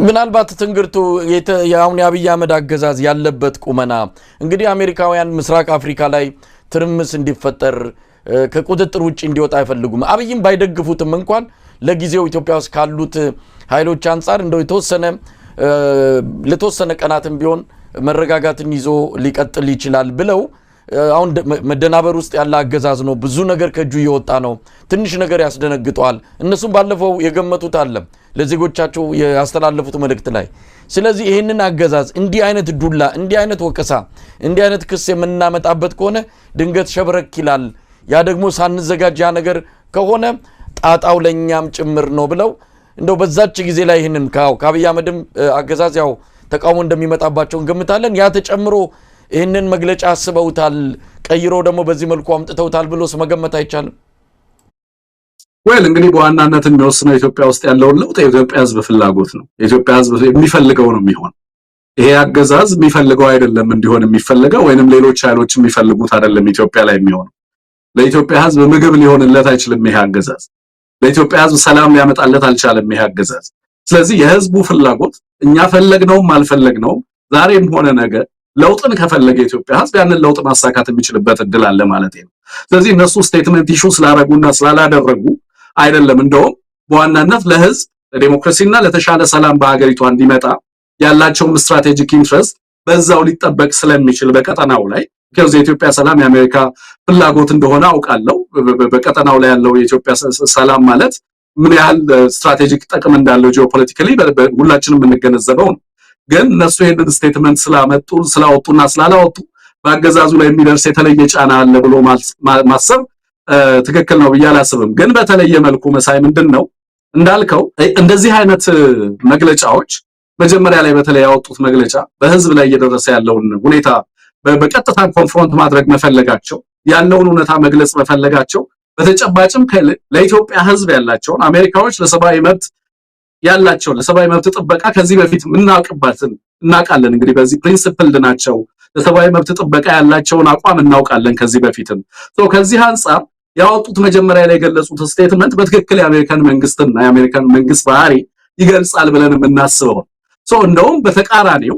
ምናልባት ትንግርቱ አሁን የአብይ አህመድ አገዛዝ ያለበት ቁመና እንግዲህ አሜሪካውያን ምስራቅ አፍሪካ ላይ ትርምስ እንዲፈጠር፣ ከቁጥጥር ውጭ እንዲወጣ አይፈልጉም። አብይም ባይደግፉትም እንኳን ለጊዜው ኢትዮጵያ ውስጥ ካሉት ኃይሎች አንጻር እንደው የተወሰነ ለተወሰነ ቀናትም ቢሆን መረጋጋትን ይዞ ሊቀጥል ይችላል ብለው አሁን መደናበር ውስጥ ያለ አገዛዝ ነው። ብዙ ነገር ከእጁ እየወጣ ነው። ትንሽ ነገር ያስደነግጠዋል። እነሱም ባለፈው የገመቱት አለ ለዜጎቻቸው ያስተላለፉት መልእክት ላይ። ስለዚህ ይህንን አገዛዝ እንዲህ አይነት ዱላ፣ እንዲህ አይነት ወቀሳ፣ እንዲህ አይነት ክስ የምናመጣበት ከሆነ ድንገት ሸብረክ ይላል። ያ ደግሞ ሳንዘጋጅ ያ ነገር ከሆነ ጣጣው ለእኛም ጭምር ነው ብለው እንደው በዛች ጊዜ ላይ ይህንን ከአብይ አህመድም አገዛዝ ያው ተቃውሞ እንደሚመጣባቸው እንገምታለን። ያ ተጨምሮ ይህንን መግለጫ አስበውታል፣ ቀይሮ ደግሞ በዚህ መልኩ አምጥተውታል ብሎስ መገመት አይቻልም? Well፣ እንግዲህ በዋናነት የሚወስነው ኢትዮጵያ ውስጥ ያለውን ለውጥ የኢትዮጵያ ሕዝብ ፍላጎት ነው። የኢትዮጵያ ሕዝብ የሚፈልገው ነው የሚሆን። ይሄ አገዛዝ የሚፈልገው አይደለም እንዲሆን የሚፈልገው፣ ወይንም ሌሎች ኃይሎች የሚፈልጉት አይደለም ኢትዮጵያ ላይ የሚሆነው። ለኢትዮጵያ ሕዝብ ምግብ ሊሆንለት አይችልም ይሄ አገዛዝ። ለኢትዮጵያ ሕዝብ ሰላም ሊያመጣለት አልቻለም ይሄ አገዛዝ። ስለዚህ የህዝቡ ፍላጎት እኛ ፈለግነውም አልፈለግነውም ዛሬም ሆነ ነገ ለውጥን ከፈለገ የኢትዮጵያ ህዝብ ያንን ለውጥ ማሳካት የሚችልበት እድል አለ ማለት ነው። ስለዚህ እነሱ statement issue ስላረጉና ስላላደረጉ አይደለም። እንደውም በዋናነት ለህዝብ፣ ለዴሞክራሲና ለተሻለ ሰላም በሀገሪቷ እንዲመጣ ያላቸውም strategic interest በዛው ሊጠበቅ ስለሚችል በቀጠናው ላይ፣ because የኢትዮጵያ ሰላም የአሜሪካ ፍላጎት እንደሆነ አውቃለሁ። በቀጠናው ላይ ያለው የኢትዮጵያ ሰላም ማለት ምን ያህል strategic ጥቅም እንዳለው geopolitically ሁላችንም የምንገነዘበው ነው። ግን እነሱ ይሄንን statement ስላመጡ፣ ስላወጡና ስላላወጡ በአገዛዙ ላይ የሚደርስ የተለየ ጫና አለ ብሎ ማሰብ ትክክል ነው ብዬ አላስብም። ግን በተለየ መልኩ መሳይ፣ ምንድን ነው እንዳልከው እንደዚህ አይነት መግለጫዎች መጀመሪያ ላይ በተለይ ያወጡት መግለጫ በህዝብ ላይ እየደረሰ ያለውን ሁኔታ በቀጥታ confront ማድረግ መፈለጋቸው፣ ያለውን እውነታ መግለጽ መፈለጋቸው፣ በተጨባጭም ለኢትዮጵያ ህዝብ ያላቸውን፣ አሜሪካዎች ለሰብአዊ መብት ያላቸውን፣ ለሰብአዊ መብት ጥበቃ ከዚህ በፊት የምናውቅባትን እናውቃለን። እንግዲህ በዚህ principled ናቸው። ለሰብአዊ መብት ጥበቃ ያላቸውን አቋም እናውቃለን ከዚህ በፊትም። So ከዚህ አንጻር ያወጡት፣ መጀመሪያ ላይ የገለጹት statement በትክክል የአሜሪካን መንግስትና የአሜሪካን መንግስት ባህሪ ይገልጻል ብለን የምናስበው። So እንደውም በተቃራኒው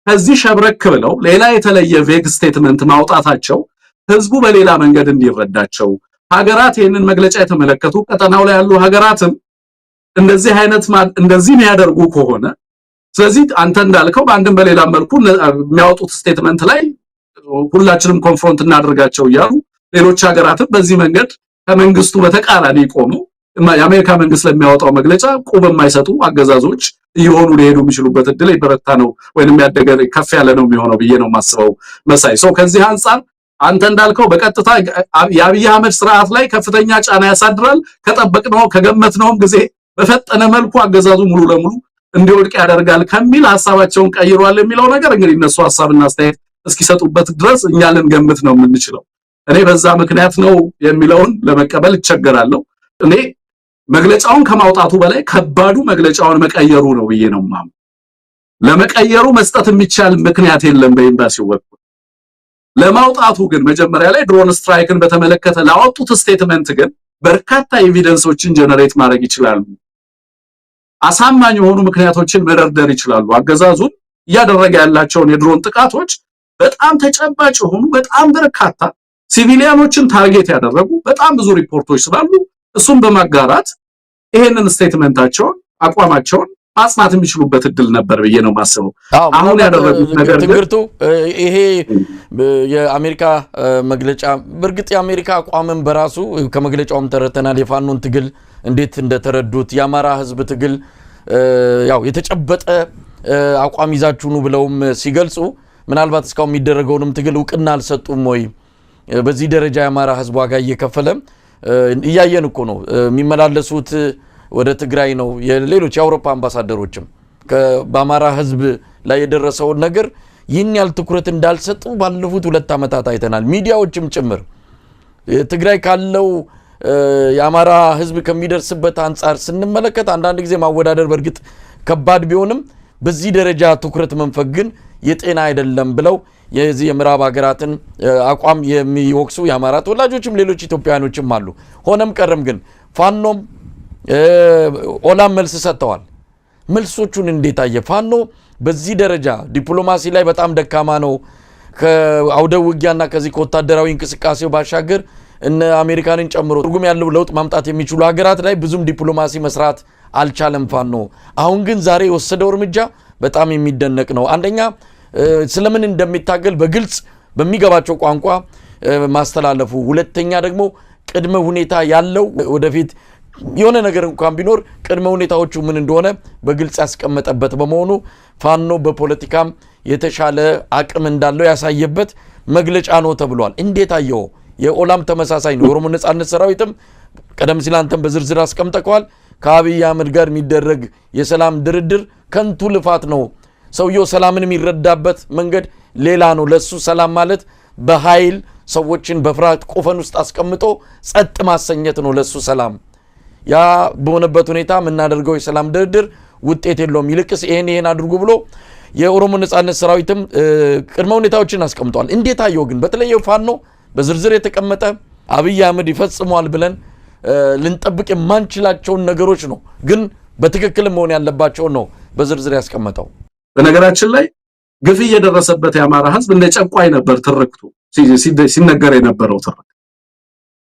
ከዚህ ሸብረክ ብለው ሌላ የተለየ vague statement ማውጣታቸው ህዝቡ በሌላ መንገድ እንዲረዳቸው፣ ሀገራት ይህንን መግለጫ የተመለከቱ ቀጠናው ላይ ያሉ ሀገራትም እንደዚህ አይነት እንደዚህ የሚያደርጉ ከሆነ፣ ስለዚህ አንተ እንዳልከው በአንድም በሌላ መልኩ የሚያወጡት statement ላይ ሁላችንም confront እናደርጋቸው እያሉ ሌሎች ሀገራትም በዚህ መንገድ ከመንግስቱ በተቃራኒ ቆሙ የአሜሪካ መንግስት ለሚያወጣው መግለጫ ቁብ የማይሰጡ አገዛዞች እየሆኑ ሊሄዱ የሚችሉበት እድል የበረታ ነው ወይንም ያደገ ከፍ ያለ ነው የሚሆነው ብዬ ነው የማስበው መሳይ። So ከዚህ አንጻር አንተ እንዳልከው በቀጥታ የአብይ አህመድ ስርዓት ላይ ከፍተኛ ጫና ያሳድራል። ከጠበቅነው ከገመትነውም ጊዜ በፈጠነ መልኩ አገዛዙ ሙሉ ለሙሉ እንዲወድቅ ያደርጋል ከሚል ሀሳባቸውን ቀይሯል የሚለው ነገር እንግዲህ እነሱ ሀሳብና አስተያየት እስኪሰጡበት ድረስ እኛ ልንገምት ነው የምንችለው። እኔ በዛ ምክንያት ነው የሚለውን ለመቀበል እቸገራለሁ። እኔ መግለጫውን ከማውጣቱ በላይ ከባዱ መግለጫውን መቀየሩ ነው ብዬ ነው የማምነው። ለመቀየሩ መስጠት የሚቻል ምክንያት የለም በኤምባሲው በኩል። ለማውጣቱ ግን መጀመሪያ ላይ drone strike ን በተመለከተ ላወጡት statement ግን በርካታ evidence ኦችን generate ማድረግ ይችላሉ። አሳማኝ የሆኑ ምክንያቶችን መደርደር ይችላሉ። አገዛዙን እያደረገ ያላቸውን የድሮን ጥቃቶች በጣም ተጨባጭ የሆኑ፣ በጣም በርካታ civilian ኦችን target ያደረጉ በጣም ብዙ ሪፖርቶች ስላሉ እሱን በማጋራት ይሄንን statement ኣቸውን፣ አቋማቸውን ማጽናት የሚችሉበት እድል ነበር ብዬ ነው የማስበው። አሁን ያደረጉት ነገር ግን ትንግርቱ ይሄ የአሜሪካ መግለጫ፣ በእርግጥ የአሜሪካ አቋምን በራሱ ከመግለጫውም ተረድተናል። የፋኖን ትግል እንዴት እንደተረዱት፣ የአማራ ሕዝብ ትግል ያው የተጨበጠ አቋም ይዛችሁ ኑ ብለውም ሲገልጹ ምናልባት እስካሁን የሚደረገውንም ትግል እውቅና አልሰጡም ወይ? በዚህ ደረጃ የአማራ ሕዝብ ዋጋ እየከፈለ እያየን እኮ ነው። የሚመላለሱት ወደ ትግራይ ነው። የሌሎች የአውሮፓ አምባሳደሮችም በአማራ ህዝብ ላይ የደረሰውን ነገር ይህን ያህል ትኩረት እንዳልሰጡ ባለፉት 2 ዓመታት አይተናል። ሚዲያዎችም ጭምር ትግራይ ካለው የአማራ ህዝብ ከሚደርስበት አንጻር ስንመለከት አንዳንድ ጊዜ ማወዳደር በእርግጥ ከባድ ቢሆንም በዚህ ደረጃ ትኩረት መንፈግ ግን የጤና አይደለም ብለው የዚህ የምዕራብ ሀገራትን አቋም የሚወቅሱ የአማራ ተወላጆችም ሌሎች ኢትዮጵያውያኖችም አሉ። ሆነም ቀረም ግን ፋኖም ኦላም መልስ ሰጥተዋል። መልሶቹን እንዴት አየ? ፋኖ በዚህ ደረጃ ዲፕሎማሲ ላይ በጣም ደካማ ነው። ከአውደ ውጊያና ከዚህ ከወታደራዊ እንቅስቃሴው ባሻገር እነ አሜሪካንን ጨምሮ ትርጉም ያለው ለውጥ ማምጣት የሚችሉ ሀገራት ላይ ብዙም ዲፕሎማሲ መስራት አልቻለም ፋኖ። አሁን ግን ዛሬ የወሰደው እርምጃ በጣም የሚደነቅ ነው። አንደኛ ስለምን እንደሚታገል በግልጽ በሚገባቸው ቋንቋ ማስተላለፉ፣ ሁለተኛ ደግሞ ቅድመ ሁኔታ ያለው ወደፊት የሆነ ነገር እንኳን ቢኖር ቅድመ ሁኔታዎቹ ምን እንደሆነ በግልጽ ያስቀመጠበት በመሆኑ ፋኖ በፖለቲካም የተሻለ አቅም እንዳለው ያሳየበት መግለጫ ነው ተብሏል። እንዴት አየው? የኦላም ተመሳሳይ ነው። የኦሮሞ ነጻነት ሰራዊትም ቀደም ሲል አንተም በዝርዝር አስቀምጠከዋል። ከአብይ አህመድ ጋር የሚደረግ የሰላም ድርድር ከንቱ ልፋት ነው። ሰውየው ሰላምን የሚረዳበት መንገድ ሌላ ነው። ለሱ ሰላም ማለት በኃይል ሰዎችን በፍርሃት ቆፈን ውስጥ አስቀምጦ ጸጥ ማሰኘት ነው ለሱ ሰላም። ያ በሆነበት ሁኔታ የምናደርገው የሰላም ድርድር ውጤት የለውም። ይልቅስ ይሄን ይሄን አድርጉ ብሎ የኦሮሞ ነጻነት ሰራዊትም ቅድመ ሁኔታዎችን አስቀምጧል። እንዴት አየው ግን በተለይ ፋኖ በዝርዝር የተቀመጠ አብይ አህመድ ይፈጽመዋል ብለን ልንጠብቅ የማንችላቸውን ነገሮች ነው፣ ግን በትክክል መሆን ያለባቸውን ነው በዝርዝር ያስቀመጠው። በነገራችን ላይ ግፍ እየደረሰበት የአማራ ህዝብ እንደ ጨቋኝ ነበር ትርክቱ ሲነገር የነበረው ትርክት።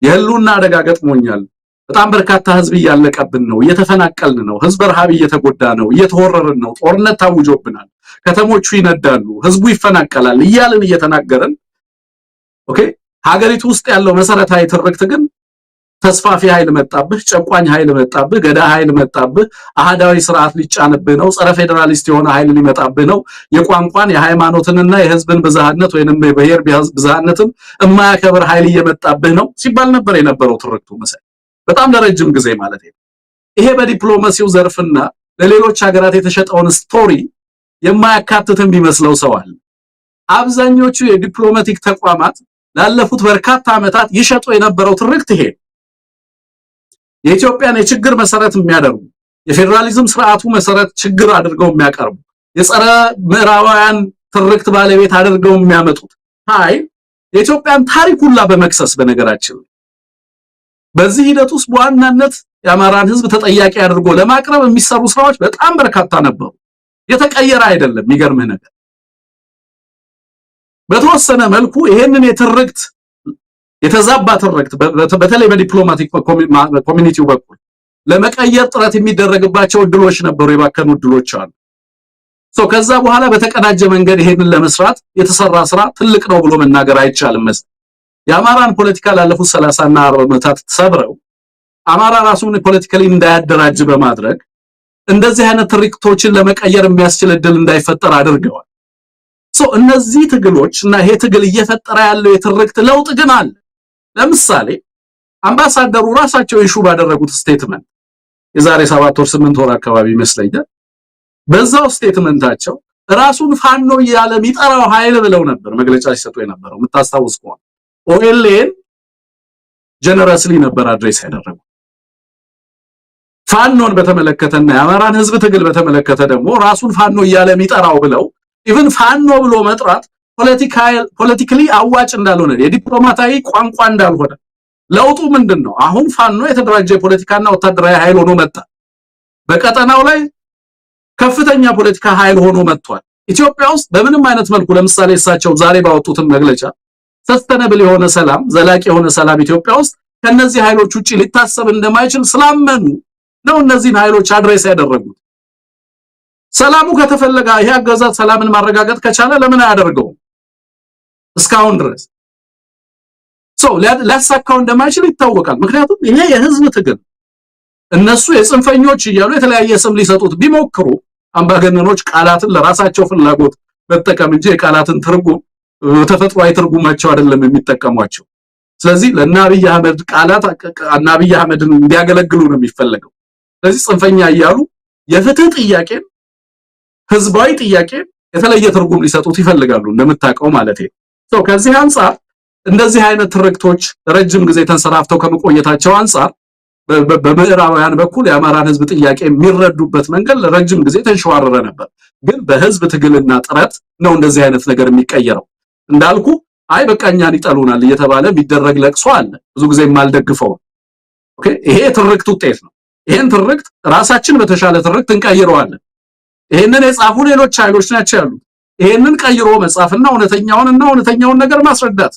የህልውና አደጋ ገጥሞኛል፣ በጣም በርካታ ህዝብ እያለቀብን ነው፣ እየተፈናቀልን ነው፣ ህዝብ ረሃብ እየተጎዳ ነው፣ እየተወረርን ነው፣ ጦርነት ታውጆብናል፣ ከተሞቹ ይነዳሉ፣ ህዝቡ ይፈናቀላል እያልን እየተናገርን okay፣ ሀገሪቱ ውስጥ ያለው መሰረታዊ ትርክት ግን ተስፋፊ ኃይል መጣብህ፣ ጨቋኝ ኃይል መጣብህ፣ ገዳ ኃይል መጣብህ፣ አህዳዊ ስርዓት ሊጫንብህ ነው፣ ጸረ ፌዴራሊስት የሆነ ኃይል ሊመጣብህ ነው፣ የቋንቋን የሃይማኖትንና የህዝብን ብዝሃነት ወይንም የብሔር ብዝሃነትን የማያከብር ኃይል እየመጣብህ ነው ሲባል ነበር የነበረው ትርክቱ መሰለኝ፣ በጣም ለረጅም ጊዜ ማለት ነው። ይሄ በዲፕሎማሲው ዘርፍና ለሌሎች ሀገራት የተሸጠውን story የማያካትት የሚመስለው ሰው አለ። አብዛኞቹ የ diplomatic ተቋማት ላለፉት በርካታ ዓመታት ይሸጡ የነበረው ትርክት ይሄ የኢትዮጵያን የችግር መሰረት የሚያደርጉ፣ የፌዴራሊዝም ስርዓቱ መሰረት ችግር አድርገው የሚያቀርቡ፣ የጸረ ምዕራባውያን ትርክት ባለቤት አድርገው የሚያመጡት ኃይል የኢትዮጵያን ታሪክ ሁላ በመክሰስ፣ በነገራችን በዚህ ሂደት ውስጥ በዋናነት የአማራን ህዝብ ተጠያቂ አድርጎ ለማቅረብ የሚሰሩ ስራዎች በጣም በርካታ ነበሩ። የተቀየረ አይደለም። የሚገርምህ ነገር በተወሰነ መልኩ ይሄንን የትርክት የተዛባ ትርክት በተለይ በ diplomatic community ው በኩል ለመቀየር ጥረት የሚደረግባቸው እድሎች ነበሩ፣ የባከኑ እድሎች አሉ። So ከዛ በኋላ በተቀናጀ መንገድ ይሄንን ለመስራት የተሰራ ስራ ትልቅ ነው ብሎ መናገር አይቻልም። መሰለኝ የአማራን ፖለቲካ ላለፉት 30 እና 40 ዓመታት ሰብረው አማራ ራሱን politically እንዳያደራጅ በማድረግ እንደዚህ አይነት ትርክቶችን ለመቀየር የሚያስችል እድል እንዳይፈጠር አድርገዋል። So እነዚህ ትግሎች እና ይሄ ትግል እየፈጠረ ያለው የትርክት ለውጥ ግን አለ። ለምሳሌ አምባሳደሩ ራሳቸው issue ባደረጉት statement የዛሬ 7 ወር 8 ወር አካባቢ ይመስለኛል፣ በዛው statement ኣቸው ራሱን ፋኖ እያለ የሚጠራው ኃይል ብለው ነበር መግለጫ ሲሰጡ የነበረው። የምታስታውስ ከሆነ OLA ን generously ነበር address ያደረጉ። ፋኖን በተመለከተና የአማራን ህዝብ ትግል በተመለከተ ደግሞ ራሱን ፋኖ እያለ የሚጠራው ብለው even ፋኖ ብሎ መጥራት politically አዋጭ እንዳልሆነ፣ የዲፕሎማታዊ ቋንቋ እንዳልሆነ። ለውጡ ምንድን ነው? አሁን ፋኖ የተደራጀ የፖለቲካና ወታደራዊ ኃይል ሆኖ መጣ። በቀጠናው ላይ ከፍተኛ ፖለቲካ ኃይል ሆኖ መጥቷል። ኢትዮጵያ ውስጥ በምንም አይነት መልኩ ለምሳሌ እሳቸው ዛሬ ባወጡትን መግለጫ sustainable የሆነ ሰላም፣ ዘላቂ የሆነ ሰላም ኢትዮጵያ ውስጥ ከነዚህ ኃይሎች ውጪ ሊታሰብ እንደማይችል ስላመኑ ነው እነዚህን ኃይሎች address ያደረጉት። ሰላሙ ከተፈለገ፣ ይሄ አገዛዝ ሰላምን ማረጋገጥ ከቻለ ለምን አያደርገውም? እስካሁን ድረስ so ሊያሳካው እንደማይችል ይታወቃል። ምክንያቱም ይሄ የህዝብ ትግል እነሱ የጽንፈኞች እያሉ የተለያየ ስም ሊሰጡት ቢሞክሩ፣ አምባገነኖች ቃላትን ለራሳቸው ፍላጎት መጠቀም እንጂ የቃላትን ትርጉም ተፈጥሯዊ ትርጉማቸው አይደለም የሚጠቀሟቸው። ስለዚህ ለእነ አብይ አህመድ ቃላት እና አብይ አህመድን እንዲያገለግሉ ነው የሚፈለገው። ስለዚህ ጽንፈኛ እያሉ የፍትህ ጥያቄን፣ ህዝባዊ ጥያቄን የተለየ ትርጉም ሊሰጡት ይፈልጋሉ፣ እንደምታውቀው ማለት ነው። ከዚህ አንጻር እንደዚህ አይነት ትርክቶች ረጅም ጊዜ ተንሰራፍተው ከመቆየታቸው አንጻር በምዕራባውያን በኩል የአማራን ህዝብ ጥያቄ የሚረዱበት መንገድ ለረጅም ጊዜ ተንሸዋረረ ነበር። ግን በህዝብ ትግልና ጥረት ነው እንደዚህ አይነት ነገር የሚቀየረው። እንዳልኩ አይ በቃ እኛን ይጠሉናል እየተባለ የሚደረግ ለቅሶ አለ። ብዙ ጊዜ የማልደግፈው። Okay፣ ይሄ ትርክት ውጤት ነው። ይሄን ትርክት ራሳችን በተሻለ ትርክት እንቀይረዋለን። ይሄንን የጻፉ ሌሎች ኃይሎች ናቸው ያሉት። ይሄንን ቀይሮ መጻፍና እውነተኛውን ነገር ማስረዳት፣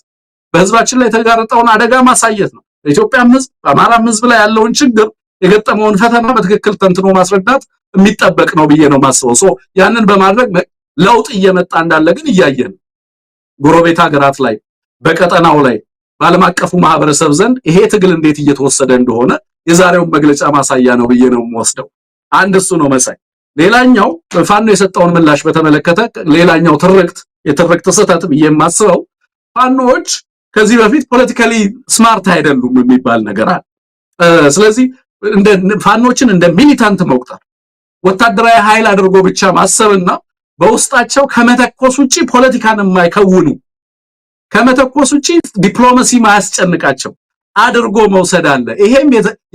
በህዝባችን ላይ የተጋረጠውን አደጋ ማሳየት ነው። በኢትዮጵያም ህዝብ በአማራም ህዝብ ላይ ያለውን ችግር፣ የገጠመውን ፈተና በትክክል ተንትኖ ማስረዳት የሚጠበቅ ነው ብዬ ነው የማስበው። So ያንን በማድረግ ለውጥ እየመጣ እንዳለ ግን እያየን፣ ጎረቤት ሀገራት ላይ፣ በቀጠናው ላይ፣ በዓለም አቀፉ ማህበረሰብ ዘንድ ይሄ ትግል እንዴት እየተወሰደ እንደሆነ የዛሬውን መግለጫ ማሳያ ነው ብዬ ነው የምወስደው። አንድ እሱ ነው መሳይ። ሌላኛው ፋኖ የሰጠውን ምላሽ በተመለከተ ሌላኛው ትርክት፣ የትርክት ስህተት ብዬ የማስበው ፋኖዎች ከዚህ በፊት politically smart አይደሉም የሚባል ነገር አለ። ስለዚህ እንደ ፋኖችን እንደ militant መቁጠር፣ ወታደራዊ ኃይል አድርጎ ብቻ ማሰብና በውስጣቸው ከመተኮስ ውጪ ፖለቲካን የማይከውኑ፣ ከመተኮስ ውጪ ዲፕሎማሲ ማያስጨንቃቸው አድርጎ መውሰድ አለ። ይሄም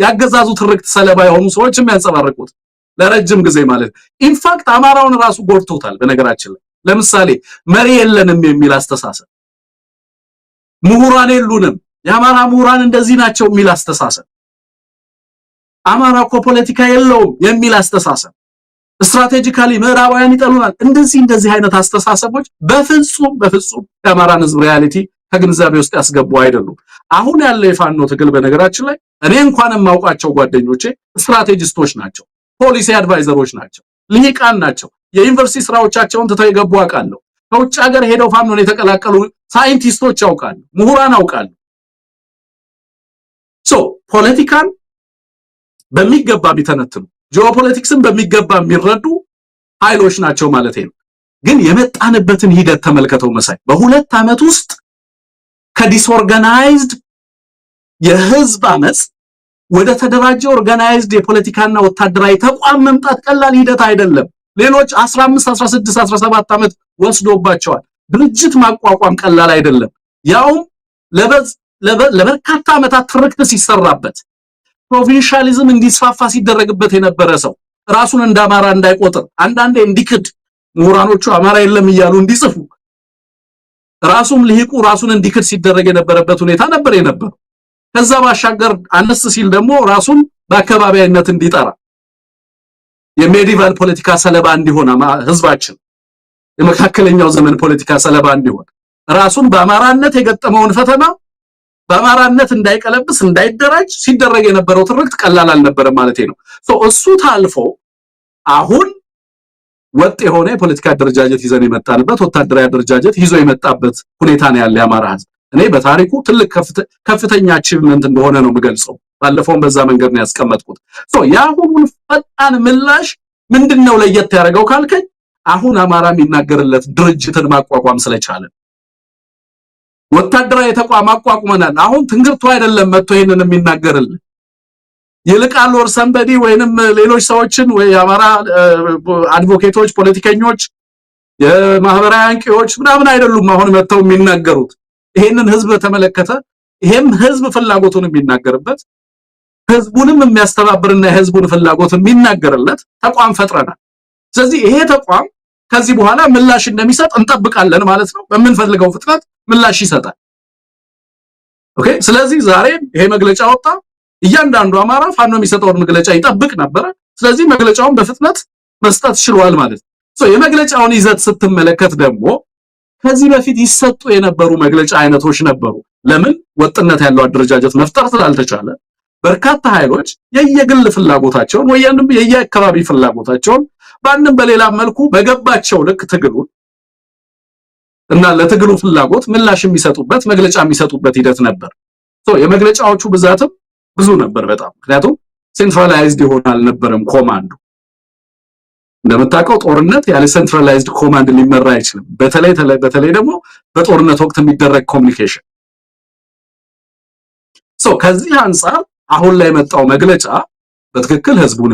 ያገዛዙ ትርክት ሰለባ የሆኑ ሰዎች የሚያንጸባርቁት ለረጅም ጊዜ ማለት፣ in fact አማራውን ራሱ ጎድቶታል። በነገራችን ላይ ለምሳሌ መሪ የለንም የሚል አስተሳሰብ፣ ምሁራን የሉንም፣ የአማራ ምሁራን እንደዚህ ናቸው የሚል አስተሳሰብ፣ አማራ እኮ ፖለቲካ የለውም የሚል አስተሳሰብ፣ strategically ምዕራባውያን ይጠሉናል፣ እንደዚህ እንደዚህ አይነት አስተሳሰቦች በፍጹም በፍጹም የአማራን ህዝብ reality ከግንዛቤ ውስጥ ያስገቡ አይደሉም። አሁን ያለው የፋኖ ትግል፣ በነገራችን ላይ እኔ እንኳን የማውቃቸው ጓደኞቼ strategist ኦች ናቸው፣ policy adviser ኦች ናቸው፣ ልሂቃን ናቸው። የዩኒቨርሲቲ ስራዎቻቸውን ትተው የገቡ አውቃለሁ። ከውጭ ሀገር ሄደው ፋኖን የተቀላቀሉ ሳይንቲስቶች አውቃለሁ፣ ምሁራን አውቃለሁ። So ፖለቲካን በሚገባ የሚተነትኑ፣ ጂኦፖለቲክስን በሚገባ የሚረዱ ኃይሎች ናቸው ማለት ነው። ግን የመጣንበትን ሂደት ተመልከተው መሳይ። በ2 ዓመት ውስጥ ከ disorganized የህዝብ አመፅ ወደ ተደራጀ organized የፖለቲካና ወታደራዊ ተቋም መምጣት ቀላል ሂደት አይደለም። ሌሎች 15፣ 16፣ 17 ዓመት ወስዶባቸዋል። ድርጅት ማቋቋም ቀላል አይደለም። ያውም ለበርካታ ዓመታት ትርክት ሲሰራበት፣ provincialism እንዲስፋፋ ሲደረግበት የነበረ ሰው ራሱን እንደ አማራ እንዳይቆጥር፣ አንዳንዴ እንዲክድ፣ ምሁራኖቹ አማራ የለም እያሉ እንዲጽፉ፣ ራሱም ልሂቁ ራሱን እንዲክድ ሲደረግ የነበረበት ሁኔታ ነበር የነበረው። ከዛ ባሻገር አነስ ሲል ደግሞ ራሱን በአካባቢያዊነት እንዲጠራ፣ የ medieval ፖለቲካ ሰለባ እንዲሆን፣ ህዝባችን የመካከለኛው ዘመን ፖለቲካ ሰለባ እንዲሆን፣ ራሱን በአማራነት የገጠመውን ፈተና በአማራነት እንዳይቀለብስ፣ እንዳይደራጅ ሲደረግ የነበረው ትርክት ቀላል አልነበረም ማለት ነው። እሱ ታልፎ አሁን ወጥ የሆነ የፖለቲካ አደረጃጀት ይዘን የመጣንበት፣ ወታደራዊ አደረጃጀት ይዞ የመጣበት ሁኔታ ነው ያለ የአማራ ህዝብ። እኔ በታሪኩ ትልቅ ከፍተኛ achievement እንደሆነ ነው የምገልጸው። ባለፈውም በዛ መንገድ ነው ያስቀመጥኩት። So የአሁኑን ፈጣን ምላሽ ምንድነው ለየት ያደረገው ካልከኝ፣ አሁን አማራ የሚናገርለት ድርጅትን ማቋቋም ስለቻለ፣ ወታደራዊ ተቋም አቋቁመናል። አሁን ትንግርቱ አይደለም መጥቶ ይሄንን የሚናገርልን ይልቃል or somebody ወይንም ሌሎች ሰዎችን ወይ የአማራ advocate ኦች፣ ፖለቲከኞች፣ የማህበራዊ አንቂዎች ምናምን አይደሉም አሁን መጥተው የሚናገሩት። ይሄንን ህዝብ በተመለከተ ይሄም ህዝብ ፍላጎቱን የሚናገርበት፣ ህዝቡንም የሚያስተባብርና የህዝቡን ፍላጎት የሚናገርለት ተቋም ፈጥረናል። ስለዚህ ይሄ ተቋም ከዚህ በኋላ ምላሽ እንደሚሰጥ እንጠብቃለን ማለት ነው። በምንፈልገው ፍጥነት ምላሽ ይሰጣል። Okay። ስለዚህ ዛሬ ይሄ መግለጫ ወጣ። እያንዳንዱ አማራ ፋኖ የሚሰጠውን መግለጫ ይጠብቅ ነበረ። ስለዚህ መግለጫውን በፍጥነት መስጠት ችሏል ማለት ነው። So የመግለጫውን ይዘት ስትመለከት ደግሞ ከዚህ በፊት ይሰጡ የነበሩ መግለጫ አይነቶች ነበሩ። ለምን? ወጥነት ያለው አደረጃጀት መፍጠር ስላልተቻለ በርካታ ኃይሎች የየግል ፍላጎታቸውን ወይንም የየአካባቢ ፍላጎታቸውን በአንድም በሌላ መልኩ በገባቸው ልክ ትግሉን እና ለትግሉ ፍላጎት ምላሽ የሚሰጡበት፣ መግለጫ የሚሰጡበት ሂደት ነበር። So የመግለጫዎቹ ብዛትም ብዙ ነበር በጣም፣ ምክንያቱም centralized የሆነ አልነበረም command ኡ። እንደምታውቀው ጦርነት ያለ centralized command ሊመራ አይችልም። በተለይ በተለይ ደግሞ በጦርነት ወቅት የሚደረግ communication። So ከዚህ አንጻር አሁን ላይ የመጣው መግለጫ በትክክል ህዝቡን